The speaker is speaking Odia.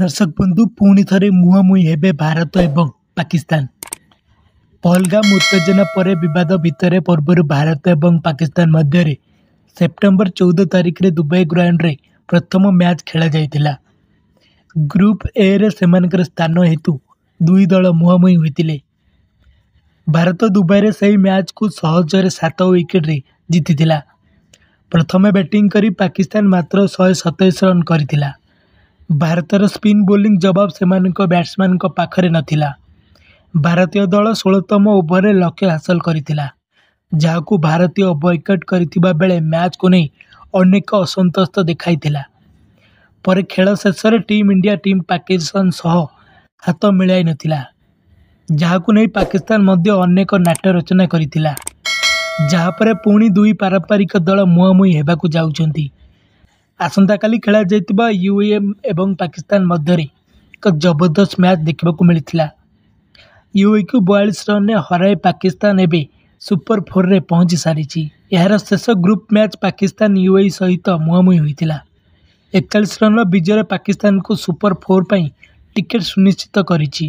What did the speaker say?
ଦର୍ଶକ ବନ୍ଧୁ, ପୁଣି ଥରେ ମୁହାଁମୁହିଁ ହେବେ ଭାରତ ଏବଂ ପାକିସ୍ତାନ। ପହଲଗାମ ଉତ୍ତେଜନା ପରେ ବିବାଦ ଭିତରେ ପୂର୍ବରୁ ଭାରତ ଏବଂ ପାକିସ୍ତାନ ମଧ୍ୟରେ ସେପ୍ଟେମ୍ବର 14 ତାରିଖରେ ଦୁବାଇ ଗ୍ରାଉଣ୍ଡରେ ପ୍ରଥମ ମ୍ୟାଚ୍ ଖେଳାଯାଇଥିଲା। ଗ୍ରୁପ୍ ଏରେ ସେମାନଙ୍କର ସ୍ଥାନ ହେତୁ ଦୁଇ ଦଳ ମୁହାଁମୁହିଁ ହୋଇଥିଲେ। ଭାରତ ଦୁବାଇରେ ସେହି ମ୍ୟାଚ୍କୁ ସହଜରେ 7 ୱିକେଟରେ ଜିତିଥିଲା। ପ୍ରଥମେ ବ୍ୟାଟିଂ କରି ପାକିସ୍ତାନ ମାତ୍ର 127 ରନ୍ କରିଥିଲା। ଭାରତର ସ୍ପିନ୍ ବୋଲିଂ ଜବାବ ସେମାନଙ୍କ ବ୍ୟାଟ୍ସମ୍ୟାନଙ୍କ ପାଖରେ ନଥିଲା। ଭାରତୀୟ ଦଳ 16ତମ ଓଭରରେ ଲକ୍ଷ୍ୟ ହାସଲ କରିଥିଲା, ଯାହାକୁ ଭାରତୀୟ ବଏକଟ୍ କରିଥିବା ବେଳେ ମ୍ୟାଚ୍କୁ ନେଇ ଅନେକ ଅସନ୍ତୋଷ ଦେଖାଇଥିଲା। ପରେ ଖେଳ ଶେଷରେ ଟିମ୍ ଇଣ୍ଡିଆ ଟିମ୍ ପାକିସ୍ତାନ ସହ ହାତ ମିଳାଇନଥିଲା, ଯାହାକୁ ନେଇ ପାକିସ୍ତାନ ମଧ୍ୟ ଅନେକ ନାଟ୍ୟ ରଚନା କରିଥିଲା। ଯାହାପରେ ପୁଣି ଦୁଇ ପାରମ୍ପରିକ ଦଳ ମୁହାଁମୁହିଁ ହେବାକୁ ଯାଉଛନ୍ତି। ଆସନ୍ତାକାଲି ଖେଳାଯାଇଥିବା ୟୁଏଇ ଏବଂ ପାକିସ୍ତାନ ମଧ୍ୟରେ ଏକ ଜବରଦସ୍ତ ମ୍ୟାଚ୍ ଦେଖିବାକୁ ମିଳିଥିଲା। ୟୁଏଇକୁ 42 ରନରେ ହରାଇ ପାକିସ୍ତାନ ଏବେ ସୁପର ଫୋରରେ ପହଞ୍ଚି ସାରିଛି। ଏହାର ଶେଷ ଗ୍ରୁପ୍ ମ୍ୟାଚ୍ ପାକିସ୍ତାନ ୟୁଏଇ ସହିତ ମୁହାଁମୁହିଁ ହୋଇଥିଲା। 41 ରନର ବିଜୟରେ ପାକିସ୍ତାନକୁ ସୁପର ଫୋର ପାଇଁ ଟିକେଟ୍ ସୁନିଶ୍ଚିତ କରିଛି।